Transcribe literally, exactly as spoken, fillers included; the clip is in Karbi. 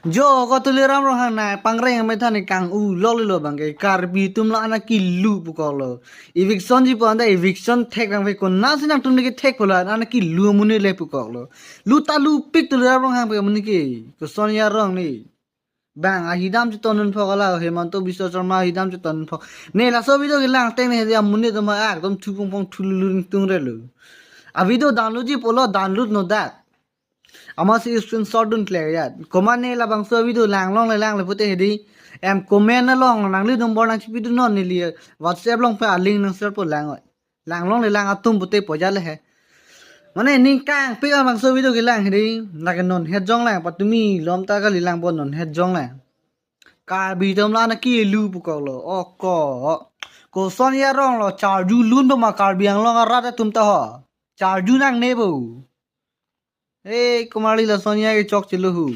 Jo ko Tuliram Ronghang nai pangreng amethan ni kang-u lok lilo abang ke Karbi atum la ana kilu pukok lo. Eviction ji pon da eviction thek abang ke konat si nangtum ni ke thek pula ana kilu amonit le pukok lo. Lu ta lupik Tuliram Ronghang pen amonit ke. Koson arong ni. Bang ahidam cheton un phok ala Himanta Biswa Sarma ahidam cheton un phok. Ne laso video kelang teng ne hedi amonit atum ha ekdom thu pong pong thu lulu tung re lo. A video download ji pulo download no dak. Amatsi screenshot dun klek ya. Komat ne labangso video lang longle langle pute hedi. Em comment along nangli number nangchepi dun non neli WhatsApp along pen a link nang share po lang oi. Lang longle lang atum pute poja le he. Mane ning kangpik abangso video kelang hedi. Lake non het jong lang patumi lom ta kali lang pon non het jong lang. Karbi atum la ana kilu pukok lo. O ko. Koson arong lo charju lun pama Karbi Anglong arat atum ta ho. Charju nangne bo. Hey, komarli lason ya ke chokche lo hu.